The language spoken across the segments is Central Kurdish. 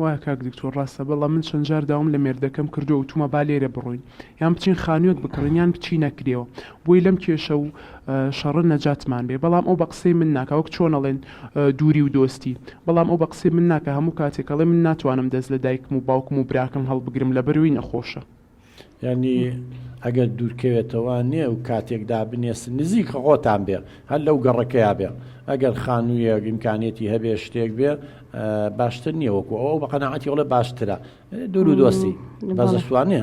وایە کاک دکتۆر ڕاستە بەڵام من چەند جار داوام لە مێردەکەم کردووە وتومە با لێرە بڕۆین یان بچین خانوویەک بکڕین یان بچینە کرێوە بۆی لەم کێشە و شەڕە نەجاتمان بێ بەڵام ئەو بە قسەی من ناکا وەک چۆن ئەڵێن دووری و دۆستی بەڵام ئەو بە قسەی من ناکا هەموو کاتێک ئەڵێ من ناتوانم دەست لە دایکم و باوکم و براکەم هەڵبگرم لەبەروی نەخۆشە. یانی ئەگەر دوورکەوێتەوە نیە و کاتێک دابنێس نزیک خۆتان بێ هەر لەو گەڕەکەیا بێ ئەگەر خانوویەک ئیمکانیەتی هەبێ شتێک بێ باشتر نییە وەکو ئەو بە قەناعەتی ئەڵێ باشترە دوور و دۆستی بەزەسوانێ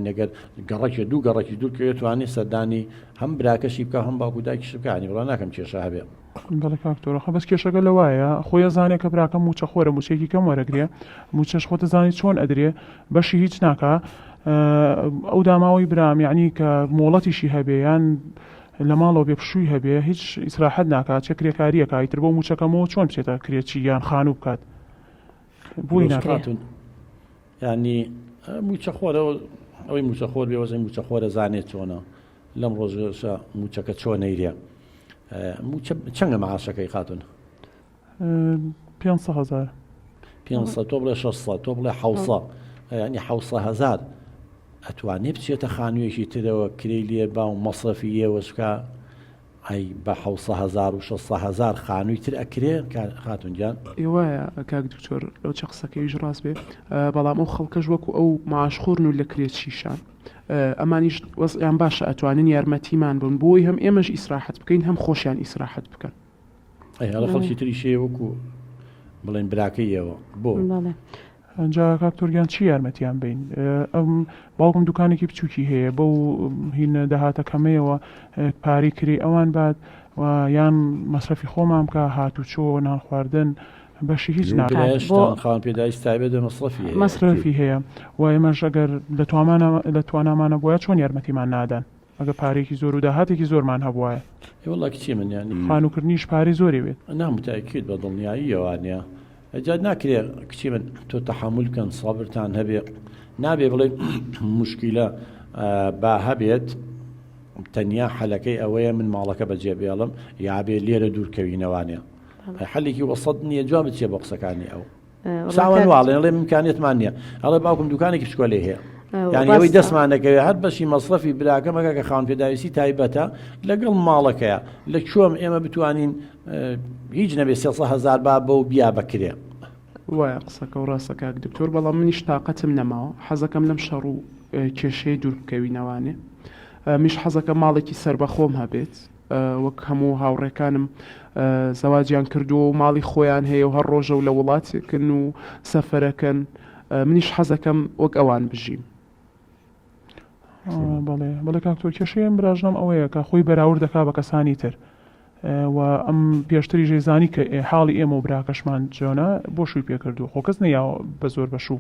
لەگەر گەڕەکێ دوو گەڕەکی دوور کەوێت توانێ سەردانی هەم براکەشی بکە هەم باوکو دایکیش بکانی بڕوا ناکەم کێشە هەبێ. بەڵێ کاک تۆرە خۆ بەس کێشەکە لەوایە خۆی ئەزانێ کە براکەم موچە خۆرە موچەیەکی کەم وەرەگرێ موچەش خۆت ئەزانی چۆن ئەدرێ بەشی هیچ ناکا ئەو داماوەی برام یعنی کە مۆڵەتیشی هەبێ یان لە ماڵەوە بێ پشووی هەبێ هیچ ئیسراحەت ناکا چێ کرێکاریەکە ئیتر بۆ موچەکەمەوە چۆن بچێتە کرێچی یان خانوو بکات بۆی ناکات ینی موچەخۆرە ئەوەی موچەخۆر بێ وەزی موچەخۆرە زانێت چۆنە لەم ڕۆژەشا موچەکە چۆن نەیرێ موچە چەندە معاشەکەی خاتون؟ 500 هزار 500 تۆ بڵێ 600 تۆ بڵێ 700 ینی 700 هزار ئەتوانێ بچێتە خانوویەکی ترەوە کرێی لێ با و مەسرەفی لێوەشکا ئەی بە 700 هزار و 600 هزار خانووی تر ئەکرێ خاتون گیان ئێ وایە کاک دکتۆر لەو چە قسەکەیش ڕاست بێ بەڵام ئەو خەڵکەش وەکو ئەو معاشخۆرن و لە کرێچیشان ئەمانیش وەزعیان باشە ئەتوانن یارمەتیمان بن بۆی هەم ئێمەش ئیسراحەت بکەین هەم خۆشیان ئیسراحەت بکەن. ئەی هەڵە خەڵکی تریش هەیە وەکو بڵێن براکەی ئێوە بۆ؟ بەڵێ. جا کاک تۆرگیان چی یارمەتیان بین ئەم باوکم دوکانێکی بچوکی هەیە بەو هینە داهاتە کەمەیەوە پارەی کرێی ئەوان بات و یان مەسرەفی خۆمان بکە هاتوچۆ نان خواردن بەشی هیچ ناکات. برایشتان خاوەن پێداویستی تایبەت بە مەسرەفی هەیە. مەسرەفی هەیە و ئێمەش ئەگەر لە توامانە لە توانامانە بوایە چۆن یارمەتیمان نادەن ئەگەر پارەیەکی زۆر و داهاتێکی زۆرمان هەبوایە. ئێ وەڵا کچی من یانی. خانووکردنیش پارەی زۆری وێت. نا متاکید بە دڵنیاییەوە نیە جا ناکرێ کچی من تۆ تەحەمول کەن سەبرتان هەبێ نابێ بڵێ مشکیلە با هەبێت تەنیا حەلەکەی ئەوەیە من ماڵەکە بەجێ بێڵم یابێ لێرە دوورکەوینەوانە حەلێکی وەسەت نییە جواب چیە بۆ قسەکانی ئەو ساوان واڵێ ئەڵێ امکانیەتمان نییە ئەڵێ باوکم دوکانێکی بچکۆلەی هەیە یعنی ئەوەی دەستمان دەکەوێت هەر بەشی مەسرەفی براکەمەکە کە خاوەن پێداویستی تایبەتە لەگەڵ ماڵەکەیە لە کوێم ئێمە بتوانین هیچ نەبێ 300 هزار با بەو بیا بەکرێ وایە قسەکە و ڕاستە کاک دکتۆر بەڵام منیش تاقەتم نەماوە حەزەکەم لەم شەڕ و کێشەیە دوور بکەوینەوانێ میش حەزەکە ماڵێکی سربەخۆم هەبێت وەک هەموو هاوڕێکانم زەواجیان کردووە و ماڵی خۆیان هەیە و هەر ڕۆژە و لە وڵاتێکن و سەفەرەکەن منیش حەزەکەم وەک ئەوان بژیم. بەڵێ بەڵێ کاک تۆ کێشەی ئەم براژنەم ئەوەیە کە خۆی بەراورد دەکا بە کەسانی تر و ئەم پێشتریش زانی کە حاڵی ئێمە و براکەشمان جۆنە بۆ شووی پێکردو خۆ کەس نەیاوە بە زۆر بە شوو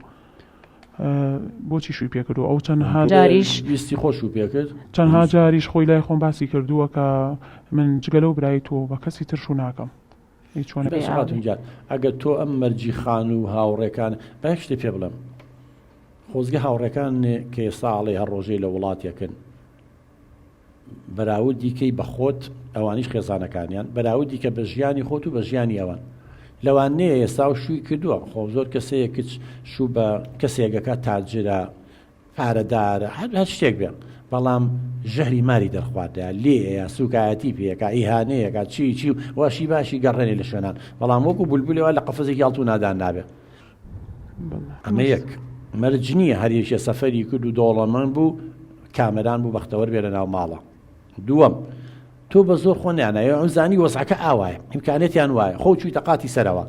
بۆچی شووی پێکردو ئەو چەندها جاریش ویستی خۆ شوو پێکرد چەندها جاریش خۆی لای خۆم باسی کردووە کە من جگە لەو برای تۆ بە کەسی تر شوو ناکەم ئی چۆنە بەس خاتون گیان ئەگەر تۆ ئەم مەرجی خان و هاوڕێکان با یەک شتێ پێ بڵێم خۆزگە هاوڕێکان کە ئێستا ئاڵێ هەر ڕۆژەی لە وڵاتێکن بەراوردی کەی بە خۆت ئەوانیش خێزانەکانیان بەراوردی کە بە ژیانی خۆت و بە ژیانی ئەوان لەوانەیە ئێستا و شووی کردووە خۆ زۆر کەسەیە کچ شوو بە کەسێکەکە تاجرە پارەدارە هەر هەر شتێک بێ بەڵام ژەهری ماری دەرخواردە لێ یا سوکایەتی پێەکە ئیهانەیەکە چی چی و واشی باشی گەڕێنێ لە شوێنان بەڵام وەکو بولبولەوە لە قەفەزێکی ئاڵتو نادان نابێ ئەمە یەک مەرج نییە هەر یەکێ سەفەری کرد و دەوڵەمەند بوو کامەران بوو بەختەوەر بێ لە ناو ماڵە دووەم تۆ بە زۆر خۆ نیانایە ئەو زانی وەزعەکە ئاوایە ئیمکانێتیان وایە خۆ چوویتە قاتی سەرەوە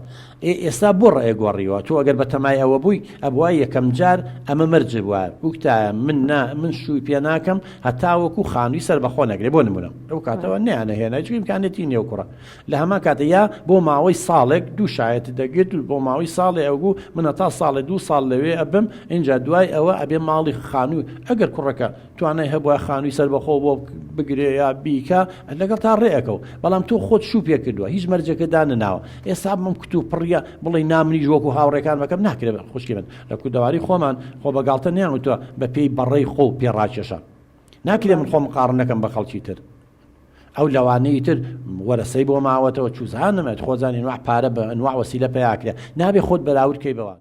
ئێ ئێستا بۆ ڕێ گۆڕیوە تۆ ئەگەر بە تەمای ئەوە بووی ئەبوای یەکەم جار ئەمە مەرج بووە بووکتایە من نا من شووی پێ ناکەم هەتاوەکو خانووی سەر بەخۆ نەگرێ بۆ نمونە ئەو کاتەوە نیانە هێنا چون ئیمکانێتی نییە و کوڕە لە هەمان کاتە یا بۆ ماوەی ساڵێک دوو شایەت دەگرت و بۆ ماوەی ساڵێ ئەوگو من هەتا ساڵێ دوو ساڵ لەوێ ئەبم اینجا دوای ئەوە ئەبێ ماڵی خانوو ئەگەر کوڕەکە توانای هەبووە خانووی سەربەخۆ بۆ بگرێ یا بیکە لەگەڵ تا ڕێەکەو بەڵام تۆ خۆت شوو پێ کردووە هیچ مەرجەکە دانەناوە ئێستا بم کت و پڕیە بڵێ نامنیش وەکو هاوڕێکان بەکەم ناکرێت خوشکی من لە کوردەواری خۆمان خۆ بە گاڵتە نیان وتووە بە پێی بەڕێی خۆ پێ ڕاکێشە ناکرێ من خۆم قاڕ نەکەم بە خەڵکی تر ئەو لەوانەی تر وەرەسەی بۆ ماوەتەوە چوزانم ئەت خۆزانی نوع پارە بە ئەنواع وەسیلە پەیاکرێ نابێ خۆت بەراورد کەی بەوان.